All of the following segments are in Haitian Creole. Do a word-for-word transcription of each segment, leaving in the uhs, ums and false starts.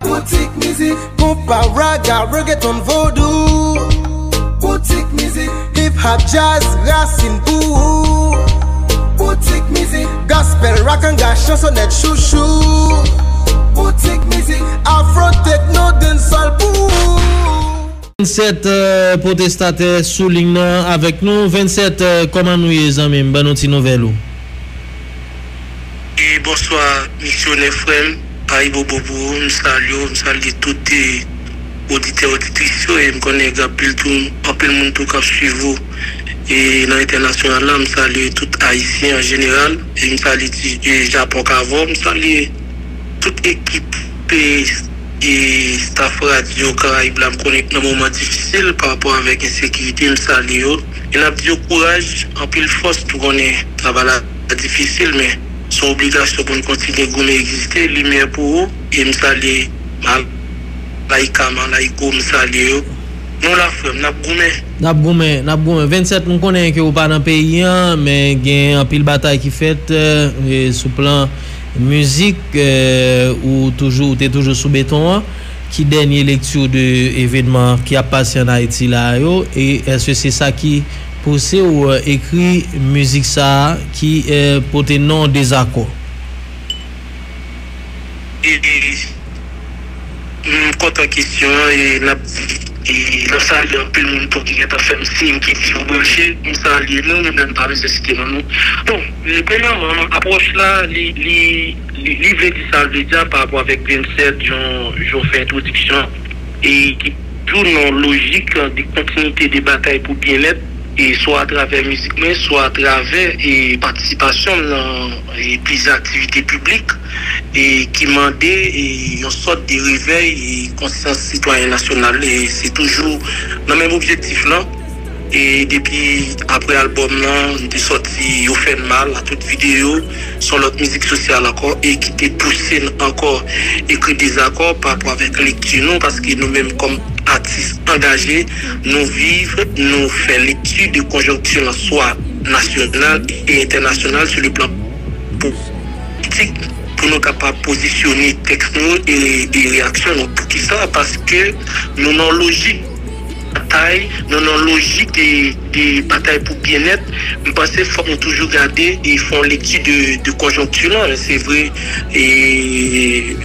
Boutique Musique. Konpa, raga, reggaeton, vodou. Boutique Musique. Hip hop, jazz, rasin pou ou. Boutique Musique. Gospel, rakanga, chansonèt, chouchou. Boutique Musique. Afro, techno, dancehall pou ou. Vennsèt, euh, pwotestatè sou liy nan avèk nou. Vennsèt, euh, kòman nou ye, zanmi m? Ban nou ti nouvèl ou. E bonswa, misyonè frè m, Ayibobo pou ou, m salye w, m salye tout, e, oditè, oditris yo, e m konnen gen anpil tou, anpil moun tou k ap swiv ou, e nan entènasyonal la, m salye tout Ayisyen an jeneral, e m salye ti, e Japon k avè w, m salye tout ekip, e, e staff Radyo Karayib la, m konnen nan moman difisil pa rapò avèk ensekirite, m salye yo. E n ap di yo kouraj, anpil fòs, nou konnen travay la difisil, men se yon obligasyon pou n kontinye goumen, egziste, limyè pou ou, e m salye Malayika, Malayiko, m salye yo. Nou la, frè m, n ap goumen. N ap goumen, n ap goumen. Vennsèt, m konnen ke ou pa nan peyi an, men gen anpil batay ki fèt, e, sou plan mizik, e, ou toujou, ou te toujou sou beton an. Ki dènye lekti w de evènman ki ap pase ann Ayiti la yo? E èske se sa ki pouse w, e, ekri mizik sa a ki, e, pote non Dezakò? E, m kontan kesyon an, e n ap di, e n ap salye anpil moun tou ki gentan fè m siy, ki di yo branche, m salye nou, nou menm pa bezwen site non nou. Bon, e premyèman, apwòch la, li, li, li, li vle di sa l vle di a pa rapò avèk vennsèt, jan, jan w fè entwodiksyon, e ki toujou nan lojik de kontinite de batay pou byennèt, e swa atravè mizik mwen, swa atravè, e patisipasyon m nan, e plizyè aktivite piblik, e ki mande, e yon sòt de revèy, e konsyans sitwayen nasyonal. E se toujou nan menm objektif lan. E depi apre albòm nan, m te sòti Yo fè n mal, a tout videyo, se yon lòt mizik sosyal ankò, e ki te pouse n ankò ekri Dezakò pa rapò avèk lekti nou, paske nou menm kòm atis angaje, nou viv, nou fè lekti de konjonkti lan swa nasyonal e entènasyonal sou le plan politik pou nou kapab pozisyone tèks nou e, e reyaksyon nou. Poukisa? Paske nou nan lojik batay, nou nan lojik de, de batay pou byennèt. M panse fòk nou toujou gade e fè yon lekti de, de konjonkti lan. Se vre, e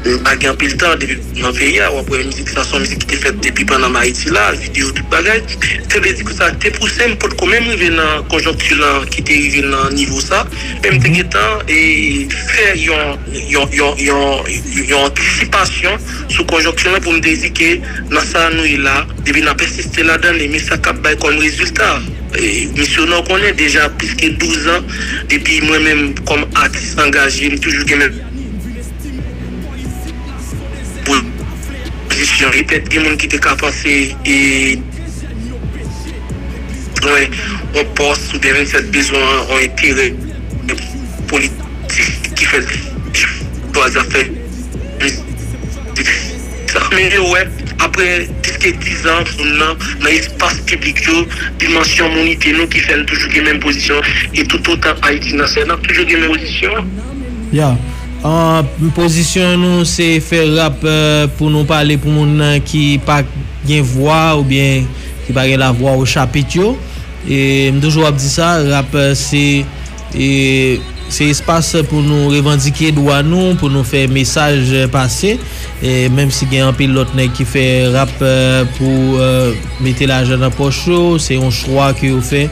m pa gen anpil tan depi nan peyi a, w ap wè mizik sa se yon mizik ki te fèt depi pandan m Ayiti la, videyo, tout bagay. Sa vle di ke sa te pouse m potko menm rive nan konjonkti lan ki te rive nan nivo sa, men m te gentan, e, fè yon, yon, yon, yon, yon antisipasyon sou konjonkti lan pou m te di ke nan sa nou ye la, depi n ap pèsiste ladan li, men sa k ap bay kòm rezilta. E, misyonè, w konnen deja plis ke douz an depi mwen menm kòm atis angaje, m toujou gen menm pozisyon. E petèt gen moun ki te ka panse, e, mwen, yon pòs oubyen vennsèt bezwen yon enterè politik ki fè l chwazi ap fè sa. Men yo wè, apre plis ke diz an, moun nan, nan espas piblik yo, dimansyon moun ite nou ki fè n toujou gen menm pozisyon, e toutotan Ayiti nan sèl, n ap toujou gen menm pozisyon. Ya. Ah, pozisyon nou se fè rap, eh, pou nou pale pou moun nan ki pa gen vwa oubyen ki pa gen lavwa o chapit yo. E m toujou ap di sa, rap, eh, se, e, se espas pou nou revandike dwa nou, pou nou fè mesaj, eh, pase. E menm si gen anpil lòt nèg ki fè rap, eh, pou, eh, mete lajan nan pòch yo, se yon chwa ke yo fè,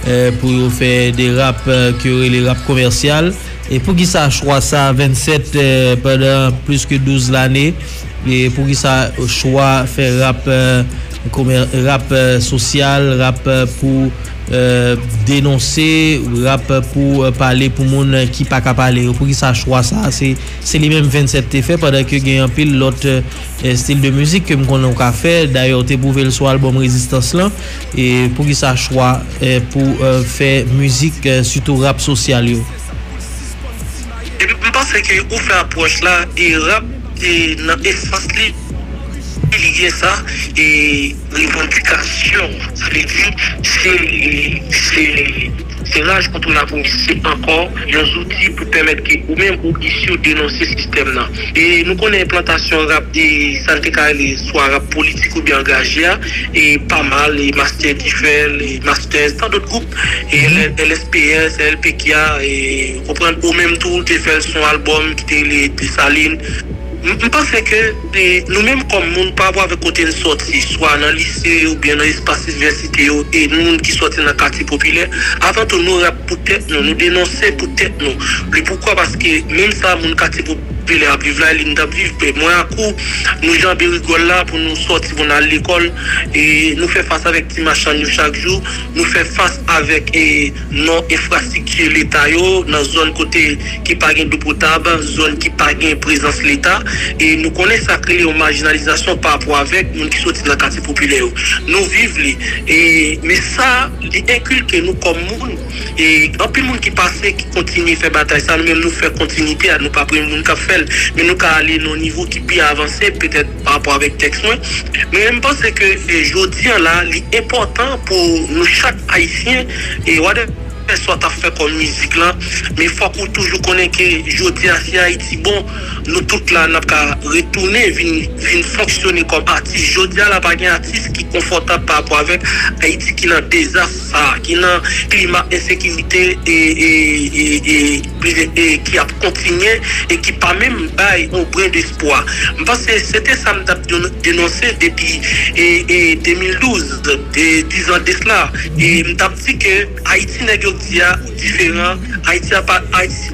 eh, pou yo fè de rap, eh, ke yo rele rap komèsyal. E poukisa chwa sa, vennsèt, eh, pandan plis ke douz lane? E poukisa chwa fè rap, eh, komè-, rap, eh, sosyal, rap, eh, pou, eh, denonse, rap pou, eh, pale pou moun ki pa ka pale yo? Poukisa chwa sa? Se, se li menm vennsèt te fè, pandan ke gen anpil lòt, eh, stil de mizik ke m konnen w ka fè. Dayè, w te pwouve l sou albòm Rezistans lan. E poukisa chwa, eh, pou, eh, fè mizik, eh, sitou rap sosyal yo? Epi m panse ke ou fè apwòch la, e rap, e nan esans li, li gen sa, e revandikasyon. Sa vle di, se, se, Se raj kont yon lapolis, se ankò yon zouti pou pèmèt ke ou menm ou isi w denonse sistèm nan. E nou konnen enplantasyon rap, e sa n te ka rele swa rap politik oubyen angaje a, e pa mal, e Master D fè l, e Masters, tan dòt gwoup, e L S P S, L P K, e ou konprann, ou menm tou, ou te fè l sou yon albòm ki te rele Desalin. M, m panse ke, e, nou menm kòm moun, pa rapò avèk kote n sòti, swa nan lise oubyen nan espas inivèsite yo, e nou moun ki sòti nan katye popilè, avan tou nou rap pou tèt nou, nou denonse pou tèt nou. Li poukwa? Paske menm sa moun katye popilè ap viv la, li n t ap viv. E mwen ak ou, nou janbe rigòl la pou nou sòti, pou n al lekòl, e nou fè fas avèk ti machann yo chak jou, nou fè fas avèk, e, non enfrastrikti Leta yo, nan zòn kote ki pa gen dlo potab, zòn ki pa gen prezans Leta, e nou konnen sa kreye yon majinalizasyon pa rapò avèk moun ki soti nan katye popilè yo. Nou viv li, e, men sa, li enkilke nou kòm moun, e anpil moun ki pase, ki kontinye fè batay sa, nou menm nou fè kontinite a, nou pa premye moun k ap fè l, men nou ka ale nan yon nivo ki pi avanse, petèt pa rapò avèk tèks mwen, men m panse ke, e, jodi a la, li enpòtan pou nou chak Ayisyen, e, whatever swa t ap fè kòm mizik lan, men fòk ou toujou konnen ke jodi a si Ayiti bon, nou tout la n ap ka retounen vin, vin fonksyone kòm atis. Jodi a la pa gen atis ki konfòtab pa rapò avèk Ayiti ki nan dezas sa, ki nan klima ensekirite e, e, e, e, e ki ap kontinye e ki pa menm bay yon bren despwa. M panse se te sa m t ap denonse depi, e, e, de mil douz, de, diz an de sla. E m t ap di ke Ayiti nèg yo di a diferan. Ayiti a pa, Ayiti,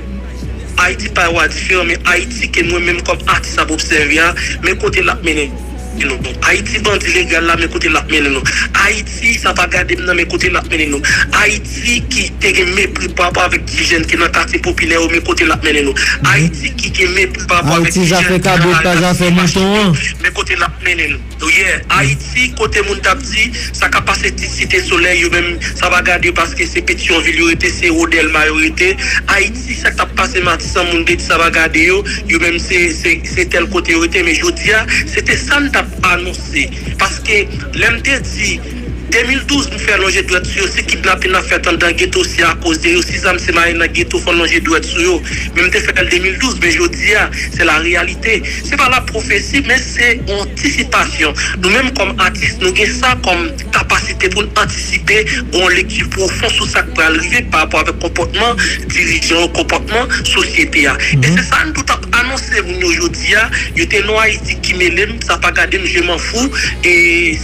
Ayiti pa yo a diferan, men Ayiti ke mwen menm kòm atis ap obsève a, men kote l ap mennen nou. Ayiti bandi legal la, men kote l ap mennen nou. Ayiti sa pa gade m nan, men kote l ap mennen nou. Ayiti ki te gen mepri pa rapò avèk ti jèn ki nan katye popilè yo, men kote l ap mennen nou. Ayiti ki gen mepri pa rapò avèk ti jèn ki nan lari ap fè machine yo, men kote l ap mennen nou. Yeah, Ayiti, kote moun t ap di, sa k ap pase ti Site Solèy, yo menm, sa pa gade yo paske se Petyonvil yo rete, se wo Dèlma yo rete. Ayiti, sa k t ap pase Matisan, moun te di sa pa gade yo, yo menm se, se, se tèl kote yo rete. Men jodi a, se te sa n t ap anonse. Paske, lè m te di, de mil douz, m fè lonje dwèt sou yo, se kidnapin n ap fèt anndan geto, se akoz de yo, si zam se mayen nan geto, fò n lonje dwèt sou yo. Men m te fè l de mil douz, men jodi a, se la reyalite. Se pa la pwofesi, men se yon antisipasyon. Nou menm kòm atis, nou gen sa kòm kapasite pou n antisipe, gen yon lekti pwofon sou sa k pral rive pa rapò avèk konpòtman dirijan yo, konpòtman sosyete a. E se sa n tout ap anonse moun yo jodi a, yo te non Ayiti ki mele m, sa pa gade m, je m'en fous, e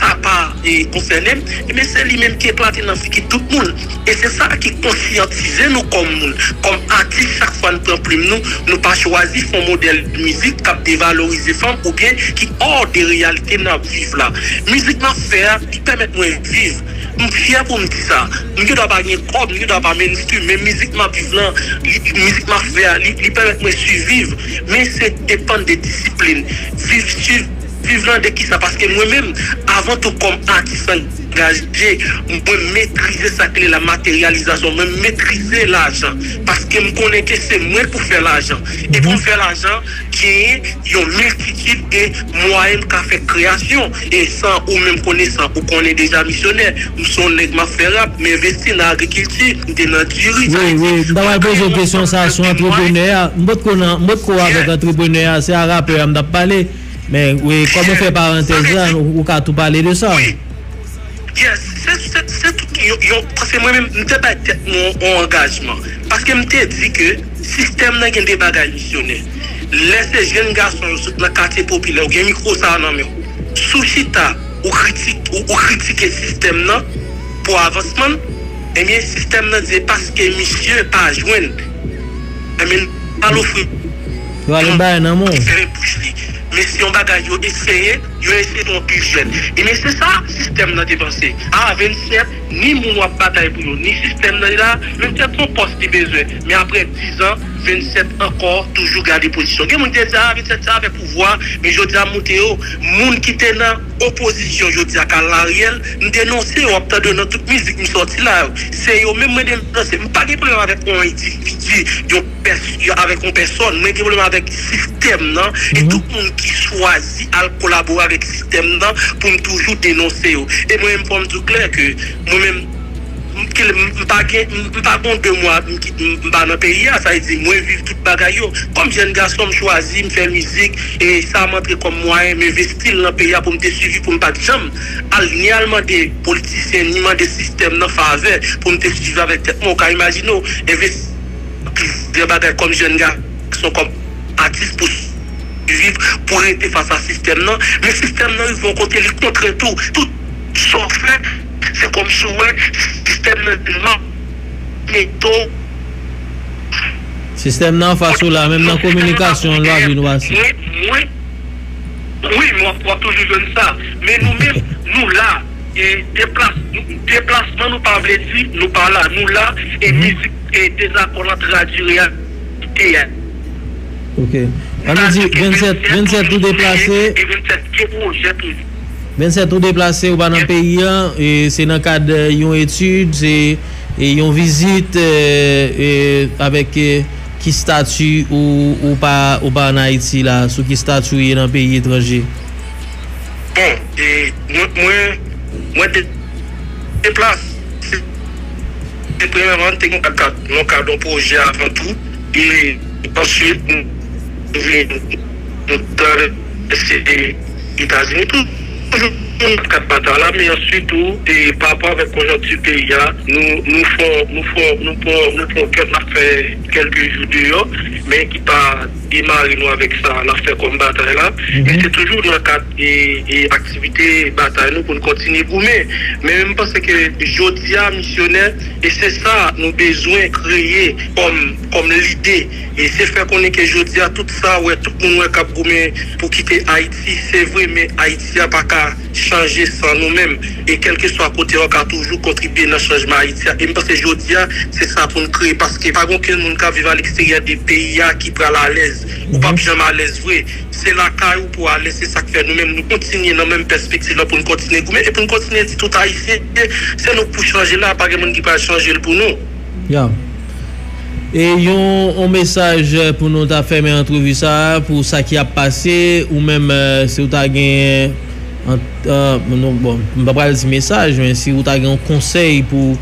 sa pa, e, konsène m, ebyen se li menm ki eklate nan figi tout moun. E se sa ki konsyantize nou kòm moun, kòm atis, chak fwa n pran plim nou, nou pa chwazi fè yon modèl mizik k ap devalorize fanm oubyen ki hors de reyalite n ap viv la. Mizik m ap fè a, li pèmèt mwen viv. M fyè pou m di sa. M gendwa pa gen kòb, m gendwa pa mainstream, men mizik m ap viv lan, li, mizik m ap fè a, li, li pèmèt mwen siviv. Men se depann de disiplin. Viv, siv, viv lan de kisa? Paske mwen menm, avan tou kòm atis angaje, mwen metrize sa k rele la materyalizasyon, mwen metrize lajan. Paske m konnen ke se mwen pou fè lajan. E pou m fè lajan, genyen yon miltitid de mwayen m ka fè kreyasyon. E san ou menm konesan, ou konnen deja misyonè. M se yon nèg m ap fè rap, m envesti nan agrikilti, m te nan diri, sa vle di, m ta pral poze w kesyon sa sou antreprenè a. M potko nan, m potko avèk antreprenè a, se a rapè a m t ap pale. Men, wi, kòm ou fè parantèz la, ou, ou ka tou pale de sa. Yes, se, se, se tout yon, yon, paske mwen menm, m te bay tèt mwen yon angajman. Paske m te di ke sistèm nan gen de bagay misyonè. Lè se jèn gason yo sot nan katye popilè, ou gen mikwo sa a nan men w. Si w chita, ou kritik, ou, ou kritike sistèm nan pou avansman l, ebyen, sistèm nan di, e paske misye pa jwenn, ebyen, n al ofri yo ale bay nan men w. Fèmen bouch li. Men se yon bagay yo eseye, yo eseye pou anpil jèn. Ebyen, se sa sistèm nan te panse. A vennsèt, ni moun w ap batay pou yo, ni sistèm nan li la, menm tèt se yon pòs li bezwen. Men apre diz an, vennsèt ankò, toujou gade pozisyon. Gen moun ki te di, a vennsèt se afè pouvwa, men jodi a m montre yo, moun ki te nan opozisyon jodi a k al Ariel, m denonse yo, w ap tande yo nan tout mizik m sòti la yo. Se yo menm mwen denonse. M pa gen pwoblèm avèk yon endividi, yon pès-, avèk yon pèsòn. Mwen gen pwoblèm avèk sistèm nan e tout moun ki chwazi al kolabore avèk sistèm nan pou m toujou denonse yo. E mwen menm, fò m di w klè ke mwen menm, m, m pa gen, m, m pa gen de mwa m, m, m pa nan peyi a, sa vle di mwen viv tout bagay yo. Kòm jèn gason, m chwazi, m fè mizik, e sa m antre kòm mwayen, m envesti l nan peyi a pou m te siviv, pou m pa t janm al ni al mande politisyen, ni mande sistèm nan favè pou m te siviv avèk tèt mwen. Ou ka imajine w, envesti plizyè bagay kòm jèn gason, kòm atis pou viv, pou rete fas a sistèm nan. Men sistèm nan rive yon kote, li kontrè tou. Tout sa w fè, se kòmsi w wè sistèm nan te mal mete w. Sistèm nan anfas ou la, menm nan kominikasyon, lwa vi nou pase. Mwen, mwen, wi, mwen ap, w ap toujou jwenn sa. Men nou menm, nou la. E deplas, deplasman nou pa vle di nou pa la. Nou la, e mizik, e dezakò lan tradui reyalite a. Ok. Ann nou di vennsèt, vennsèt ou deplase. E vennsèt gen pwojè toujou. Vennsèt ou deplase, ou pa nan peyi an, e se nan kad, e, yon etid, se, e, yon vizit, e, e, avèk, e, ki stati ou, ou pa, ou pa ann Ayiti la, sou ki stati ou ye nan peyi etranje? Bon, e, mwen, mwen, mwen de-, deplase. Se premyèman, te gen yon kad, yon kad, yon pwojè avan tou. E answit, nou vin, nou travèse Etazini. Toujou nan kad batay la, men answit tou, e pa rapò avèk konjonkti peyi a, nou, nou fè, nou fè, nou pran, nou pran kèk, n ap fè kèlke jou deyò, men ki pa demare nou avèk sa n ap fè kòm batay la. E se toujou nan kad, e, e aktivite batay nou pou n kontinye goumen. Men m panse ke jodi a, misyonè, e se sa nou bezwen kreye kòm, kòm lide. E se fè konnen ke jodi a, tout sa, wè, tout moun wè k ap goumen pou kite Ayiti, se vre, men Ayiti a pa ka chanje san nou menm. E kèlkeswa kote a, w ka toujou kontribye nan chanjman Ayiti a. E m panse jodi a, se sa pou n kreye, paske pa gen okenn moun k ap viv aleksteryè de peyi a ki pral alèz. Ou p ap janm alèz vre. Se lakay ou pou w alèz, se sa k fè nou menm nou kontinye nan menm pèspektiv la pou n kontinye goumen e pou n kontinye di tout Ayisyen, se nou k pou chanje la, pa gen moun ki pral chanje l pou nou. Ya. E yon, yon mesaj, eh, pou nou ta fèmen antrevi sa a, pou sa ki ap pase, ou menm, eh, si w ta gen, an, an, nou, bon, m pa pral di mesaj, men si w ta gen yon konsèy pou,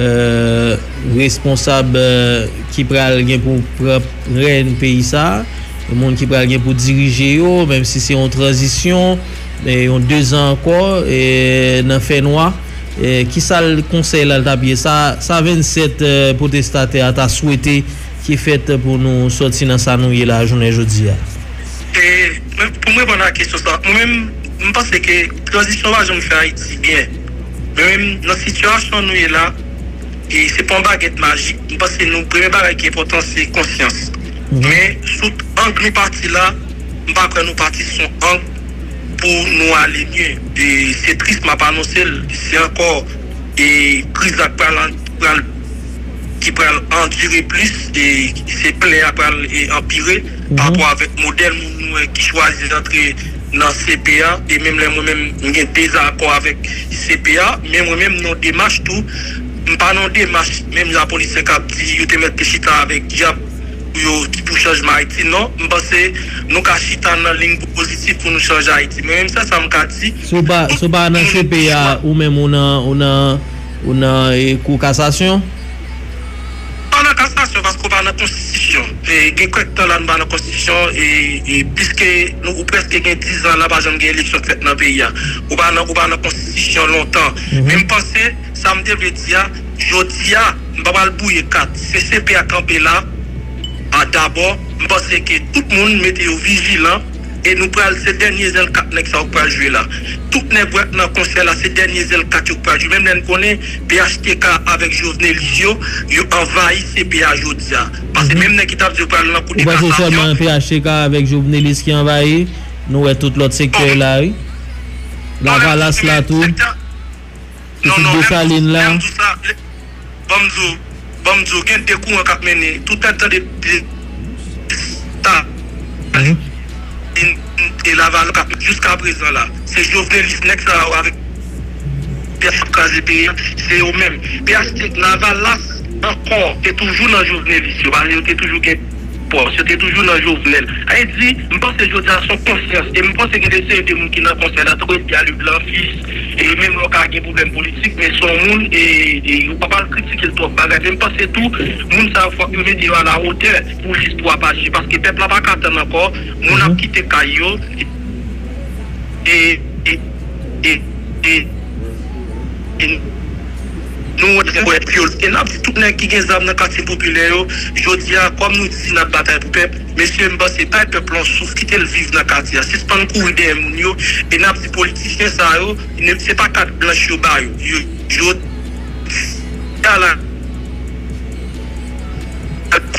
eh, responsab, eh, ki pral gen pou pran rèn peyi sa a, moun ki pral gen pou dirije yo, menm si se yon tranzisyon, eh, yon dezan ankò, eh, nan fènwa, eh, kisa l, konsèy la l t ap ye? Sa, sa vennsèt, eh, pwotestatè a ta swete ki fèt pou nou sòti nan sa nou ye la jounen jodi a? E, men, pou mwen reponn a kesyon sa, mwen menm, m panse ke tranzisyon pa janm fè Ayiti byen. Men menm, nan sitiyasyon nou ye la, e se pa yon bagèt majik. M panse nou, premye bagay ki enpòtan, se konsyans. Men, sou ang nou pati la, m pa kwè nou pati sou ang pou nou ale mye. E se tris, m ap anonse l, se ankò, e kriz la k pral, pral, ki pral andire plis, e se plè a pral, e, anpire pa rapò avèk modèl moun nou wè ki chwazi rantre nan C P A, e menm lè mwen menm m gen dezakò avèk C P A, men mwen menm nan demach tou, m pa nan demach menm jan polisyen k ap di yo te mèt te chita avèk dyab pou yo, ki pou chanjman Ayiti. Non, m panse nou ka chita nan liy pozitif pou nou chanje Ayiti. Mwen menm se sa m ka di. Si w pa, si w pa nan C P A, ou menm ou nan, ou nan, ou nan, e, kou kasasyon? Pa nan kasasyon, paske w pa nan konstitisyon. E, gen kèk tan la nou pa nan konstitisyon, e, e piske nou, ou prèske gen dizan la, pa janm gen eleksyon k fèt nan peyi a. Ou pa nan, ou pa nan konstitisyon lontan. Men m panse, sa m te vle di a, jodi a, m pa pral bwouye kat. Se C P A kanpe la, a, dabò, m panse ke tout moun mete yo vijilan, e nou pral, se dènye zèl kat nèg sa yo k pral jwe la. Tout nèg w wè k nan konsèy la, se dènye zèl kat yo k pral jwe. Menm lè n konnen P H T K avèk Jovenelis yo, yo anvayi C P A jodi a. Paske menm nèg ki t ap di yo pral nan koudeta sa yo. Ou panse sèlman P H T K avèk Jovenelis ki anvayi? Nou wè tout lòt sektè yo la, wi. Lavalas la tou. Pitit Desalin la. Ban m di w, ban m di w, gen de kouran k ap mennen. Tout lè n tande de, de, ta, e Lavalas k ap, jiska prezan la. Se Jovenelis, nèg sa yo avèk P H T k ap kraze peyi a, se yo menm. P H T k, Lavalas ankò, te toujou nan Jovenelis yo, paske yo te toujou gen pòs, yo te toujou nan Jovenel. Sa vle di, m panse jodi a se yon konsyans, e m panse gen de seri de moun ki nan konsèy la, tankou Edgar Leblanc Fils, e menm lè w ka gen pwoblèm politik, men se yon moun, e, e yo pa pral kritike l twòp bagay, men m panse tou, moun sa yo fòk yo mete yo a la wotè pou listwa pa chanje, paske pèp la pa ka tann ankò, moun ap kite kay yo, e, e, e, e, e, e nou wè, wè vyolans. E n ap di tout nèg ki gen zam nan katye popilè yo, jodi a, kòm nou di n ap batay pou pèp, mesye, m panse bay pèp lan souf, kite l viv nan katye a, sispann kouri dèyè moun yo, e n ap di politisyen sa yo, se pa kat blanch yo ba yo. Yo, jodi a la,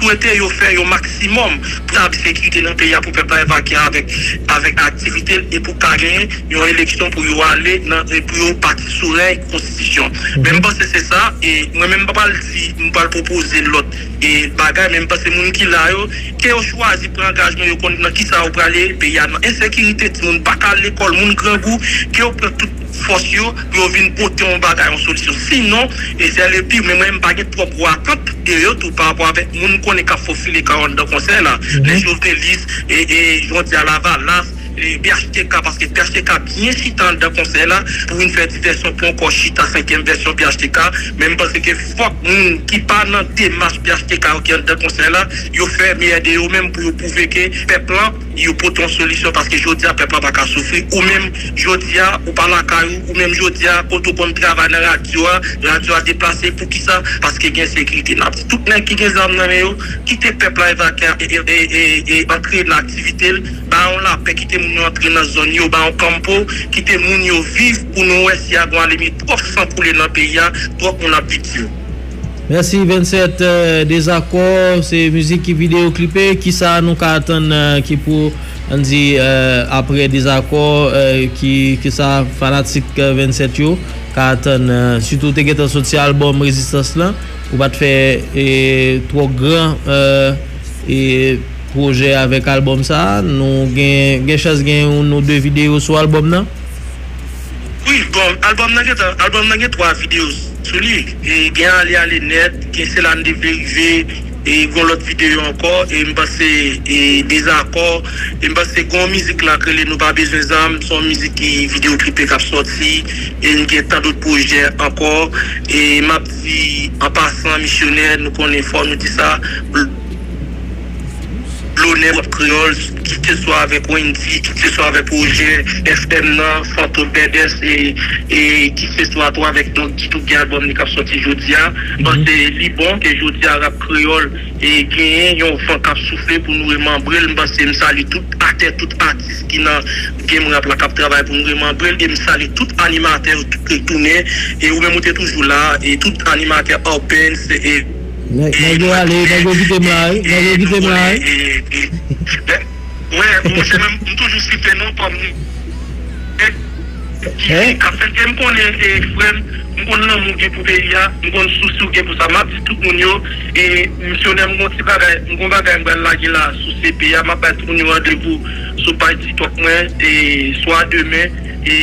swete yo fè yon maksimòm pou tabli sekirite nan peyi a, pou pèp la evakye avèk, avèk aktivite l, e pou ka genyen yon eleksyon pou yo ale nan, e pou yo pati sou rèy konstitisyon. Men m panse se sa, e mwen menm m pa pral di, m pral pwopoze lòt, e bagay, men m panse moun ki la yo, ke yo chwazi pran angajman, yo konn nan kisa yo prale, peyi a nan ensekirite, timoun pa ka al lekòl, moun grangou, ke yo pran tout fòs yo pou yo vin pote yon bagay, yon solisyon. Sinon, e sè le pi, men mwen, m pa gen twòp gwo atant de yo tou pa rapò avèk moun m konnen k ap fofile kò yo anndan konsèy la. Lè Jovenelis, e, e, jodi a Lavalas, e, P H T K, paske P H T K byen chita anndan konsèy la pou vin fè divèsyon pou ankò chita senkyèm vèsyon P H T K. Men m panse ke fòk moun ki pa nan demach P H T K yo ki anndan konsèy la, yo fè meyè de yo menm pou yo pwouve ke pèp lan, yo pote yon solisyon, paske jodi a pèp la pa ka soufri. Ou menm jodi a, ou pa lakay ou, ou menm jodi a, kote w konn travay nan radyo a, radyo a deplase, poukisa? Paske gen ensekirite. N ap di tout nèg ki gen zam nan men yo, kite pèp la evakye, e, e, e, e, e antre nan aktivite l, ba yon lapè, kite moun yo antre nan zòn yo, ba yon kanpo, kite moun yo viv pou nou wè si a gon alemi twòp san koule nan peyi a, twòp moun ap viktim. Mèsi, vennsèt, euh, Dezakò, se mizik ki videyo klipe. Kisa nou ka atann, euh, ki pou, ann di, euh, apre Dezakò, euh, ki, kisa fanatik, euh, vennsèt yo ka atann, euh, sitou te gentan soti albòm Rezistans lan, ou pa t fè, e, twò gran, euh, e, pwojè avèk albòm sa a. Nou gen, gen chans gen youn ou de videyo sou albòm nan? Wi, bon, albòm nan gen, albòm nan gen twa videyo sou li. E gen Ale Ale Nèt, gen Se la n devle rive, e gen lòt videyo ankò, e m panse, e Dezakò, e m panse gen yon mizik la k rele Nou pa bezwen zam, se yon mizik ki videyo klipe k ap sòti, e n gen tan dòt pwojè ankò, e m ap di, an pasan, Misyonè, nou konnen fò nou di sa, Lonè Rap Kreyòl, kiseswa avèk Wendy, kiseswa avèk pwojè F M nan, Fantom Bèdès, e, e kiseswa tou avèk Don Guy tou gen albòm li k ap sòti jodi a. Bon, se li bon ke jodi a rap kreyòl, e genyen yon van k ap soufle pou nou remanbre l. M panse m salye tout aktè, tout atis ki nan game rap la k ap travay pou nou remanbre l. E m salye tout animatè yo, tout retounen. E ou menm ou te toujou la, e tout animatè Open, se, e Nèg, nèg yo ale, nèg yo kite m la, wi. Nèg yo kite m la, wi. Wè, monchè, mwen, m toujou site non pa m. Ki, ki ka fè ke m konnen, e, frè m, m konn lanmou w gen pou peyi a, m konn sousi w gen pou sa. M ap di tout moun yo, e, Misyonè, m gon ti bagay, m gon bagay m pral lage la sou C P a, m ap bay tout moun yo randevou sou paj TikTok mwen, e, swa demen, e,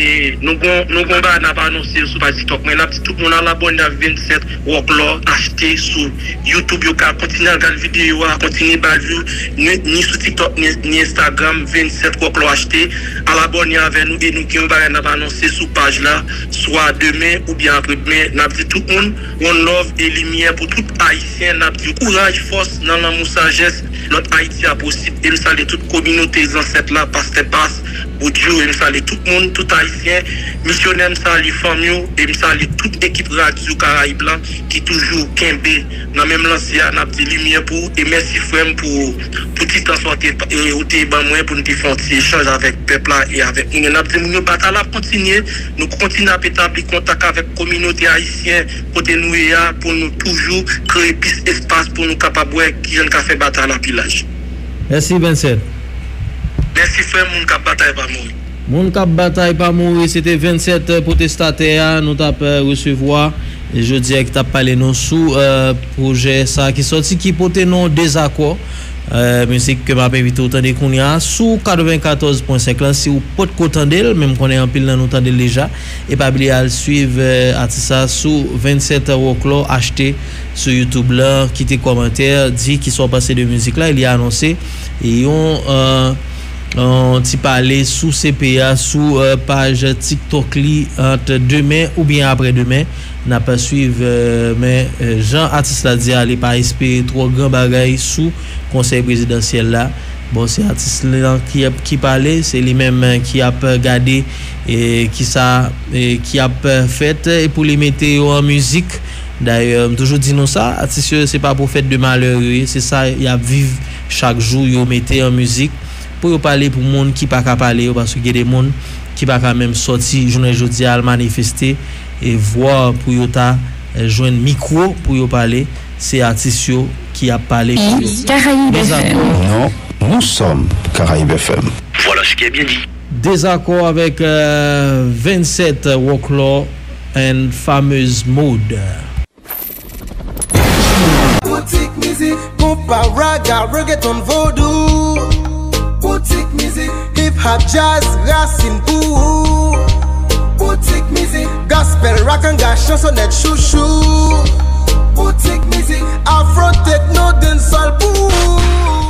nou gon, nou gon bagay n ap anonse sou paj TikTok mwen. N ap di tout moun al abòne ak vennsèt Wòklò Achte sou YouTube. Yo ka kontinye al gade videyo a, kontinye ba l view, ni, ni sou TikTok, ni, ni Instagram, vennsèt Wòklò Achte. Al abòne avè nou e nou gen yon bagay n ap anonse sou paj la, swa demen oubyen apre demen. N ap di tout moun, one love e limyè pou tout Ayisyen. N ap di kouraj, fòs nan lanmou, sajès. Lòt Ayiti a posib. E m salye tout kominote zansèt la, Pastè Pas, Boudjou, e m salye tout moun, tout Ayisyen, Misyonè, m salye fanmi w, e m salye tout ekip Radyo Karayib lan ki toujou kenbe nan menm lanse a. N ap di limyè pou ou, e mèsi frè m pou, pou ti tan sa w te, e, ou te ban mwen pou n te fè yon ti echanj avèk pèp la e avèk moun yo. N ap di moun yo batay la ap kontinye, nou kontinye ap etabli kontak avèk kominote ayisyen kote nou ye a pou nou toujou kreye plis espas pou nou kapab wè kijan n ka fè batay la pi laj. Mèsi, vennsèt. Mèsi frè m, moun k ap batay pa mouri. Moun k ap batay pa mouri, se te vennsèt pwotestatè a nou t ap, eh, resevwa, eh, jodi a, ki t ap pale nou sou, eh, pwojè sa a ki sòti, ki pote non Dezakò. Mizik ke m ap envite w tande kounye a sou katrevenkatòz pwen senk lan, si w potko tande l, men m konnen anpil nan nou tande l deja. E pa bliye al swiv atis la sou vennsèt Wòklò Achte sou YouTube lan. Kite kòmantè, di kisa w panse de mizik la. E li anonse yon yon ti pale sou C P A sou paj TikTok li ant demen oubyen aprè demen. N ap swiv, men jan atis la di a, li pa espere twò gran bagay sou konsèy prezidansyèl la. Bon, se atis lan ki ap ki pale, se li menm ki ap gade e kisa e ki ap fèt e pou li mete yo an mizik. Dayè, m toujou di nou sa, atis yo se pa pwofèt de malè yo ye, se sa y ap viv chak jou, yo mete an mizik pou yo pale pou moun ki pa ka pale yo, paske gen de moun ki pa ka menm sòti jounen jodi a al manifeste e vwa pou yo ta jwenn mikwo pou yo pale. Se atis yo ki ap pale pou yo. Caraïbes F M. Non, nous sommes Caraïbes F M. Voilà ce qui est bien dit. Dezakò avèk euh, vennsèt Wòklò and Fameuse Mode. Boutique musique, compas, raga, reggaeton, vodou. Boutique musique, hip hop, jazz, racine pou ou. Boutique musique, gospel, rakanga, chansonèt, chouchou. Boutique musique, afro, techno, dancehall pou ou.